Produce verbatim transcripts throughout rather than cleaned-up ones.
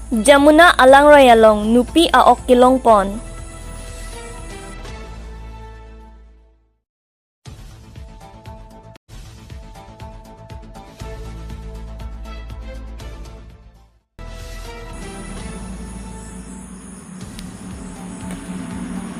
Jamuna alangroi along nupi a-ok kelongpon.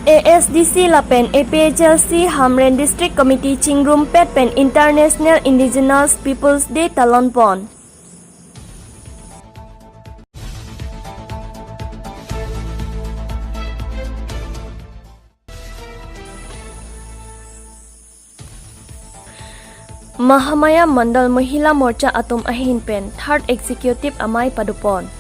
A S D C lapen A P H L C Hamren District Committee chingrumpet pen International Indigenous Peoples Day talonpon. Mahamaya Mandal Mahila Morcha atum ahin pen Third Executive amei padopon.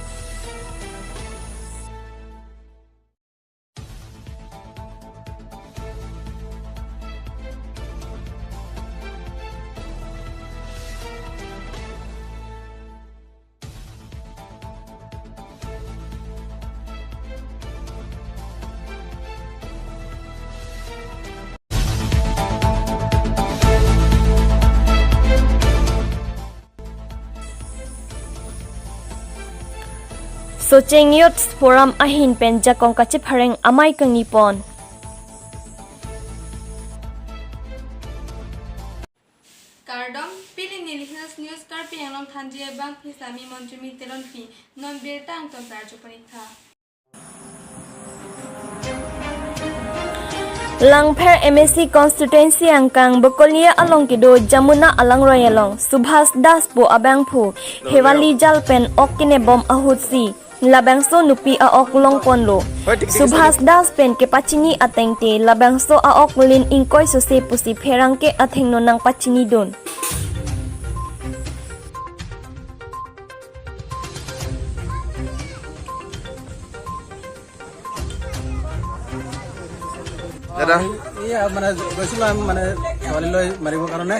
Socheng Youth Forum ahin pen jakong kachiphareng amei kangnipon. Kardom, pini Nilhas News Karbi Anglong thanji abang phi sami Monchumi Teronpi, non birta angton karjo panikha. Langpher M A C constituency angkang Bokolia along kedo Jamuna alangroi along Subhas Das pu abangphu Hewali jal pen ok kenebom ahutsi labangso nupi a-ok longponlo. Subhas Das pen kepachini atengte labangso a-ok lin ingkoi sose pusi pherangke athengno nangpachinidun. দাদা। এয়া মানে গৈছিলোঁ আমি মানে ছোৱালীলৈ মাৰিবৰ কাৰণে।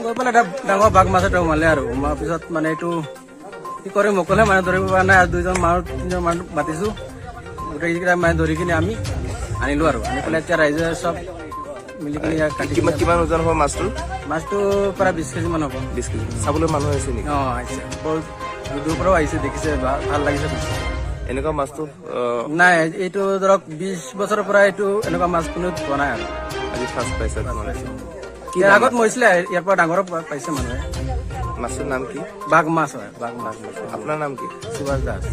গৈ পেলাই এটা ডাঙৰ বাঘ মাছ এটা সোমালে আৰু। সোমোৱাৰ পিছত মানে এইটো কি কৰিম, অকলে মানে ধৰিব পৰা নাই। আৰু দুইজন মানুহ, তিনিজন মানুহ মাতিছোঁ। গোটেইকেইটা মানে ধৰি কিনে আমি আনিলোঁ আৰু। আনি পেলাই এতিয়া ৰাইজে চব মিলি কিনে ইয়াক কাটি কিমান, কিনে কিমান ওজন হ'ব মাছটো? মাছটো প্ৰায় বিশ কেজি মান হ'ব। বিশ কেজি। চাবলৈ মানুহ আহিছে নেকি? অ, আহিছে। বহুত দূৰ পৰাও আহিছে, দেখিছে, ভা-, ভাল লাগিছে। এনেকুৱা মাছটো, আহ, নাই, এইটো ধৰক বিশ বছৰৰ পৰা এইটো এনেকুৱা মাছ কোনো পোৱা নাই আৰু। আজি ফাৰ্ষ্ট পাইছে আপোনালোকে? কি এতিয়া নাম? আগত মৰিছিলে, ইয়াৰ পৰা ডাঙৰ পা-, পাইছে মানুহে। মাছটোৰ নাম কি? বাঘ মাছ হয়, বাঘ মাছ। আপোনাৰ নাম কি? সুভাষ দাস।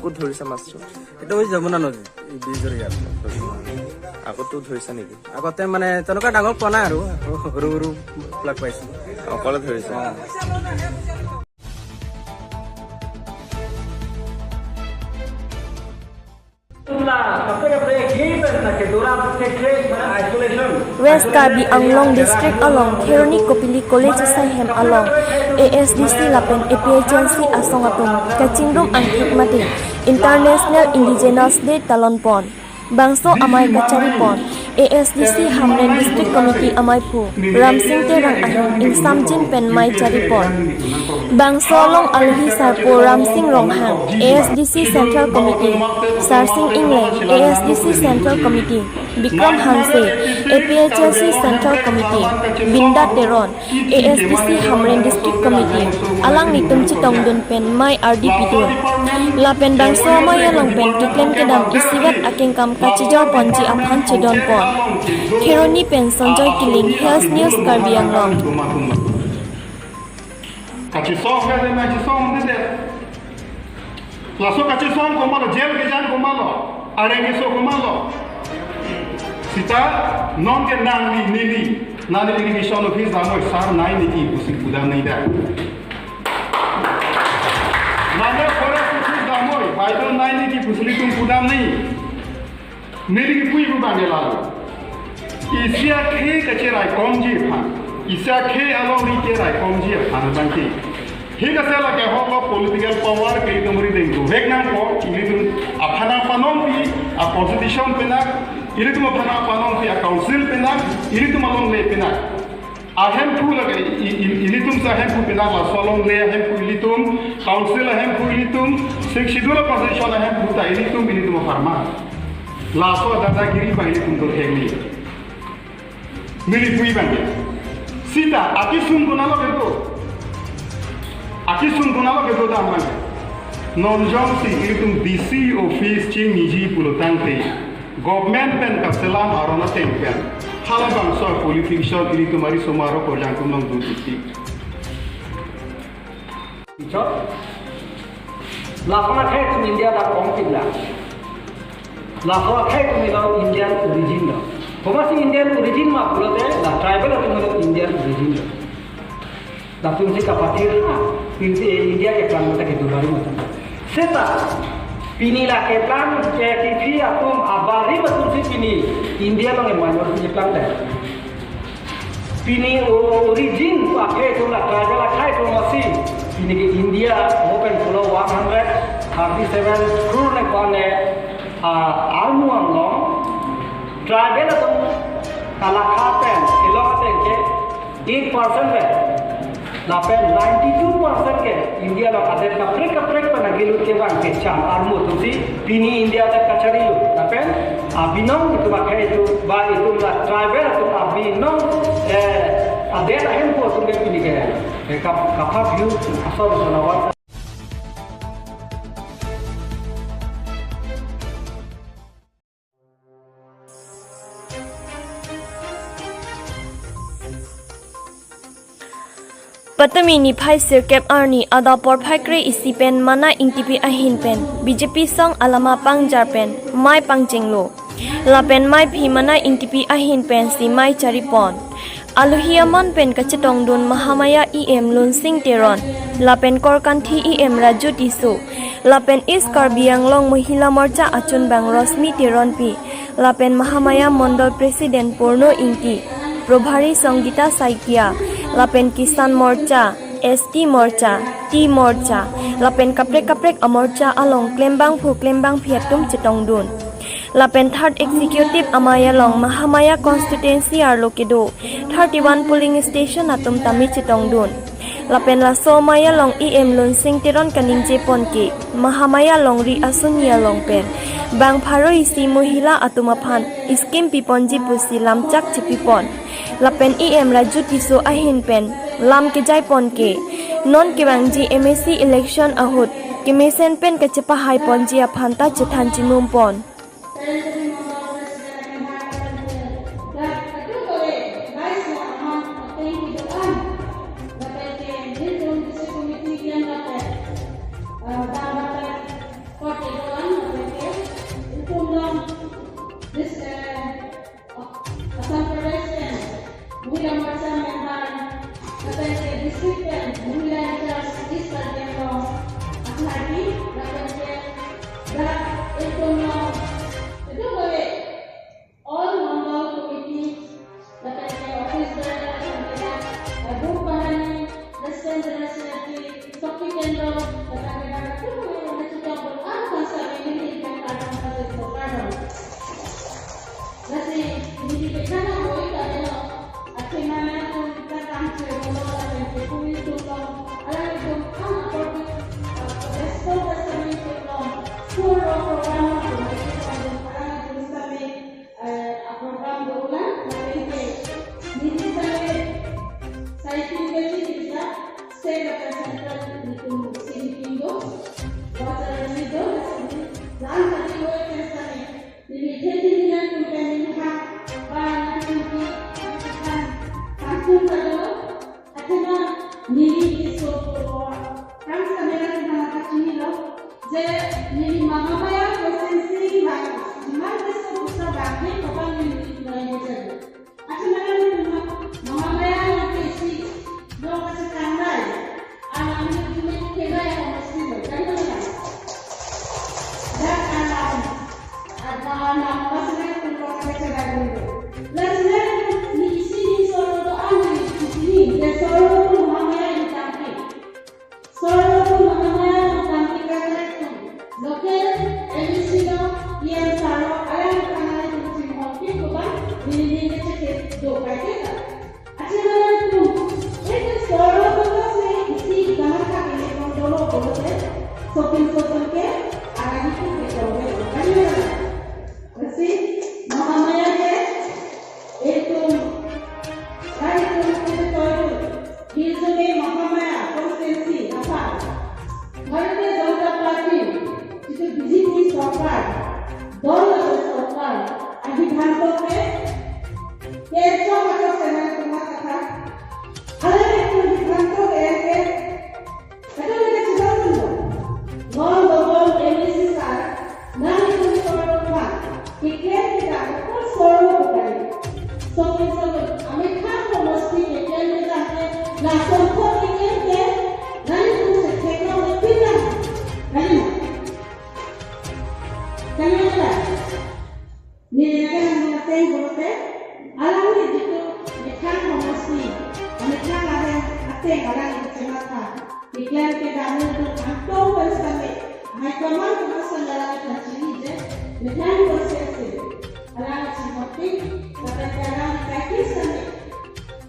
ক'ত ধৰিছে মাছটো? এইটো ওই যমুনা নদী, এই ব্ৰিজৰ ইয়াত। আগতো ধৰিছে নেকি? আগতে মানে তেনেকুৱা ডাঙৰ পোৱা নাই আৰু, সৰু সৰুবিলাক পাইছোঁ। অকলে ধৰিছে? অ। West Karbi Anglong District along Kheroni Kopili College asaihem along A S D C lapen A P H L C asong atum kachingrum angthek mate International Indigenous Day talonpon. Bangso amei kacharipon A S D C Hamren District Committee ameiphu Ramsing Terang ahin ingsamjin pen mei charipon. Bangso along alohi sarpo Ramsing Ronghang, A S D C Central Committee, Sarsing Ingleng, A S D C Central Committee, Bikram Hanse, A P H L C Central Committee, Binda Teron, A S D C Hamren District Committee alanglitum chetongdun pen mei ardi pidun. Lapen bangso amei along pen keklem kedam isivet akengkam kachijorponji aphan chedonpon. Kheroni pen Sanjoy Killing, Hills News, Karbi Anglong. Kachisong ka de, kachisong de de. Laso kachisong komatlo, jail kejan komatlo, areng keso komatlo. Sita non ke nangli, neli, nangli irrigation office damnoi, sar nai niki pusi pudam nai da. Nangli forest office damnoi, baidon nai niki pusi ilitum pudam nai. Neli kipu ibu bang elalo. Isi akhei kacheraikomji aphan. Isi akhei alongri cheraikomji aphan abangke. Thik ase, lake ahoklo political power ke itum rideng dovek nangkok, ilitum aphan aphan nangpi, a constitution penak, ilitum aphan aphan nangpi, a council penak, ilitum alongle penak. Ahemphu lake i-, i-, ilitum si ahemphu penak, laso alongle ahemphu ilitum, council ahemphu ilitum, Sixth Schedule constitution ahemphu ta ilitum, ilitum apharman. Laso adadagiri abang ilitum dothekli. Neli pu abangke. Sita, akesung konatlo kedo? Akesung konatlo kedo dam abangke? Non jongsi ilitum D C office chingniji pulo tangte, government pen kaselam aron ateng pen halabangso a-qualification ilitum ari somaro korjang atum along dun titi. Ichot. Laso akhei atum India dak ongpik la. Laso akhei atum ilo Indian origin lo. Komatsi Indian origin ma pulote la tribal atum ilo Indian origin lo. Latumsi kapathir, ah, India, India keplang mate kedobari mate. Seta, pini la keplang, eh, T V atum abari atumsi pini India along minority keplang dei. Pini o-, origin pu akhei atum la tribal akhei atum masi. Pini ke India open pulo one hundred thirty-seven crore ne kone, ah, armu along tribal atum kalakha pen, ilong ateng ke eight percent pen. Lapen ninety-two percent ke India along adet kaprek kaprek pen agilut kevang kecham armu atumsi pini India adet kachari lo. Lapen abinong itum akhei atum ba itum la tribal atum abinong, eh, adet ahemko atum ke pini ke, eh, kap-, kaphak yu asor sonawat. Patumi niphai sirkep arni adap porphai kre-isi pen Mana Engtipi ahin pen B J P song alama pangjar pen mei pangchenglo. Lapen meiphi Mana Engtipi ahin pensi mei charipon. Alohi aman pen kachetongdun Mahamaya E M Lunsing Teron, lapen Korkanthi E M Raju Tisso, lapen East Karbi Anglong Mohila Morcha achunbang Rosmi Teronpi, lapen Mahamaya Mondol President Purno Ingti, Probhari Songita Saikia, lapen Kisan Morcha, S T Morcha, Tea Morcha, lapen kaprek kaprek amorcha along klembangphu klembangphi atum chetongdun. Lapen third executive amei along Mahamaya constituency arlo kedo thirty-one polling station atum tame chetongdun. Lapen laso amei along E M Lunsing Teron kaningjepon ke Mahamaya longri asuni along pen bang pharo isi mohila atum aphan scheme piponji pusi lamchak chepipon. Lapen E M Raju Tisso ahin pen lam kejaipon ke non kevangji M A C election ahut kemesen pen kachepahaiponji aphanta chethan chimumpon. Assam Pradesh pen Mohila Morcha member, lapen ke district pen Mohila in-charge East Karbi Anglong, Guwahati, lapen ke dak itum along, kedua kali all Mandal Committee, lapen ke office bearer, lapen ke, eh, Bupahani, President General Secretary, Shakti Kendra, lapen ke dak kedua kali, lapen ke dak kedua kali, lapen ke dak kedua kali. Lasi, neli kethana boi kadelo, athema atum ta kam chebolo lapen ke pui atum lo, alanglitum an apor, ah, Vestal Testament atum lo, school lo program lo, alanglitum sami, eh, a-program dolang, lapen ke neli sami saitin ke chini bisa, state lapen central nelitum sini pindo, water neli do, lasi, lan tadi boi ke sami. Neli thekthe neli nangtum pen neli ha ba nangtum ki kan kantum kado. Athema neli iso ko kan kamera kita maka chinilo. Je neli Mahamaya constituency ba man iso kusa ba ke kapan neli neli neli je. Athema nangtum Mahamaya na kesi dong kasi kanglai. BJP চৰকাৰ, দল আছে চৰকাৰ, সিদ্ধান্তকে কেইজন আছে চেনেল তোমার কথা। আরে একটু সিদ্ধান্ত একে এটা এটা সিদ্ধান্ত নিব। নন দমন এমএলসি স্যার, নানি তুমি তোমার কথা। Declare kita ukur solo bukan. Solo solo. Ami khan komosti declare kita ke, langsung ko declare ke, nahi tu se thekno pinang. Kali na? Kali na? Ni lagi nang ateng bolote, alam ni jitu, ni khan komosti, ami khan ateng, ateng alam ni chemata. Declare ke damu tu angtong pen sami, high command tu masa alam ni kachini je, ni khan konsesi. Alang si mati, lapen alang kaikis kami.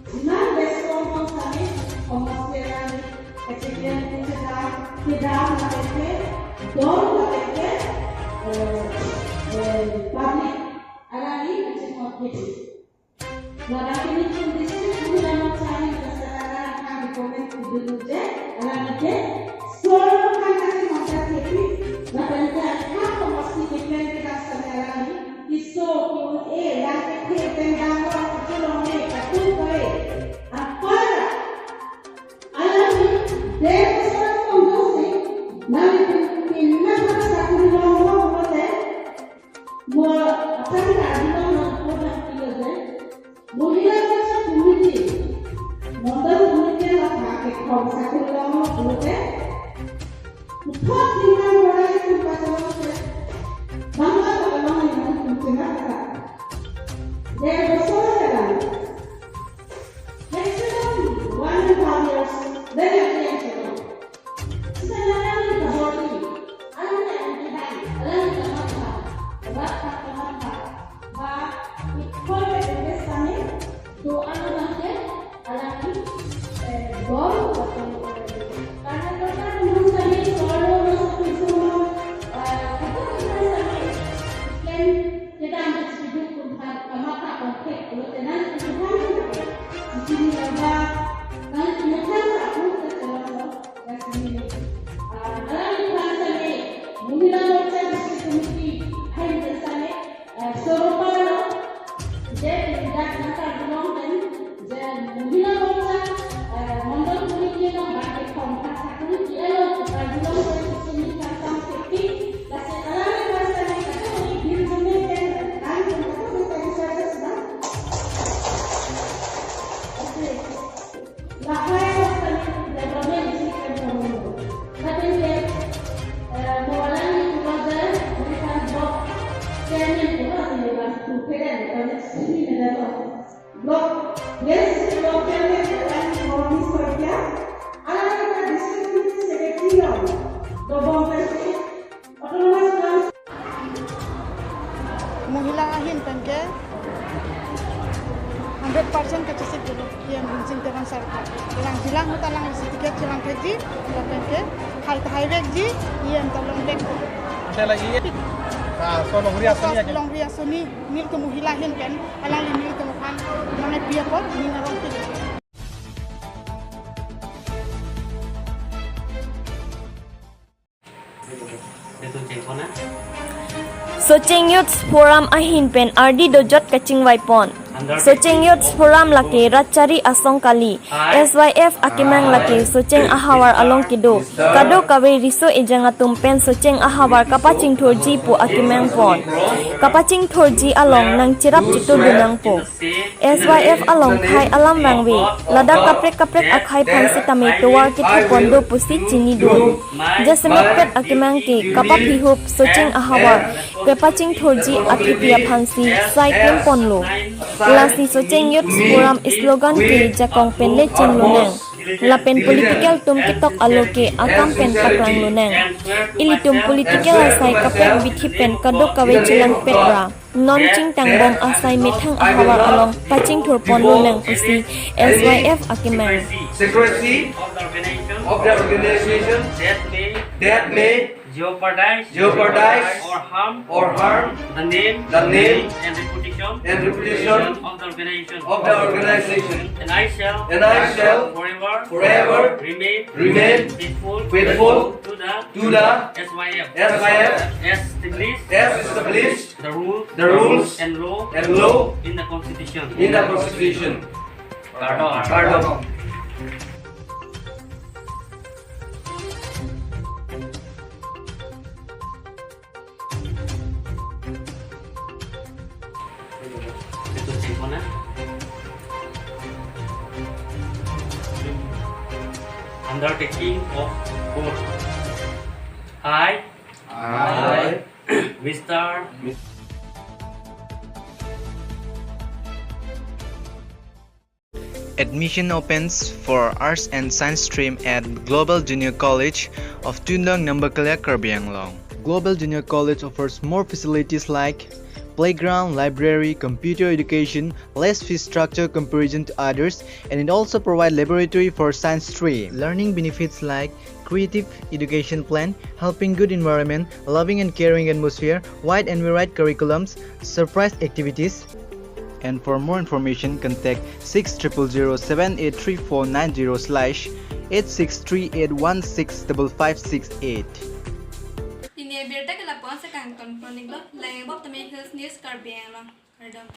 Jiman best kong kong kami, komosti alang kachiklian kuchita, kedam lapen ke, dor lapen ke, eh, eh, public alang ni kachimot kiti. Lapen kini pun district guna mau cari masalah alang kami komen kudu je, alang ke, solo kan kachimot kiti, lapen ke, kan komosti ke plan kita sami alang ni, Kiso, kiun e, lang kethe, tendang lo, kachelong e, katung ko e. Apar, alam ni, de pesan kongdosi, nang pin, pin, nang sakuri long lo, mo te. Mo, akan ka, di long lo, ko na kilo de. Mohila Morcha Committee, Mondol Committee la thak ke khom sakuri long lo, ko te. Uthot tingnan borai tum pachalong se. Bangla pachalong ni mati tum chenga kata. They were so seven. Maximum one and a half years. Then again, seven. Sisa naran ni kabor ni. Alam ni ang kibai. Alam ni kamatha. Rat kamatha. Ba, ikon ke invest kami. Do alam ni. Alangli, eh, gol, karena kita menurut kami, kalau masuk ke semua, eh, kita tidak sampai, dan kita ambil sedikit pun, maka konflik, kalau tenang, Tuhan tidak. Di sini ada, kalau Tuhan tak pun, kita jalan, ya, sini. Ah, dalam Tuhan kami, Mohila Morcha District Committee, hai, kita sampai, Eh, soro pala, je, dak nangkardulong pen, je, Mohila Morcha, eh, Mondol Committee along bang ke khom kha sakuri ke-elo kardulong pen sini kasam safety, lasi alam ni kasa ni kata ni bil jumil pen, kan, kan, kan, kan, kan, kan, kan, kan, Okay. Lahai kami development isi kan kono. Lapen ke, eh, Moalang ni kulo je, Moalang block chairman kulo ni mas tu keren, kami sini medan block. Yes, block chairman kulo ni Moalang ni Soikia. Alang ni district committee secretary lo. Dobong President. Mohila ahin pen ke hundred percent kachesik dolo, E M Rimching Teron sir ke. Lang jilang ahut alang isi ticket chelang thekji, lapen ke hai ta hai vekji, E M ta long vek. Ante lagi, ah, so longri asoni aja. Longri asoni, nelitum Mohila ahin pen, alangli nelitum aphan, mane pi apot, ning arong pik. Socheng Youth Forum ahin pen ardi dojot kachingvai pon. Socheng Youth Forum lake rat chari asong kali. S Y F akemang lake Socheng ahavar along kedo. Kadokave riso ejang atum pen Socheng ahavar kapachingthurji pu akemang pon. Kapachingthurji along nangcherap chitu dunangpo. S Y F along khei alam vangve, ladak kaprek kaprek akhei aphan sitame tovar kethe pon do pusi chinidun. Jasemet pet akemang ke kapaphihup Socheng ahavar kepachingthurji athipi aphansi sai klem ponlo. Lasi Socheng Youth Forum slogan ke jakong pen le chinglonang. Lapen political atum ketok alo ke akam pen paklanglonang. Ilitum political asai kaprek bithi pen kadokave chelangpet ra non chingtang bom asai methang ahavar along pachingthur ponlonang pusi S Y F akemang. Secrecy of the organization of the organization that may that may jeopardize jeopardize or harm or harm the name the name and reputation and reputation of the organization of the organization. And I shall and I shall forever forever remain remain faithful faithful to To the S Y F. S Y F. As established. As established. The rule. The rules. And law. And law. In the constitution. In the constitution. Kardom. Kardom. Undertaking of court. Hi. Hi. Mister. Admission opens for Arts and Science stream at Global Junior College of Tuindang, Nambakalea, Karbi Anglong. Global Junior College offers more facilities like playground, library, computer education, less fee structure comparison to others, and it also provides laboratory for science stream. Learning benefits like creative education plan, helping good environment, loving and caring atmosphere, wide and varied curriculums, surprise activities. And for more information, contact six triple zero seven eight three four nine zero slash eight six three eight one six double five six eight. Pini abirta ke lapu-an si kangton pon-iklo, lang-ikbom tame Hills News Karbi Anglong. Kardom.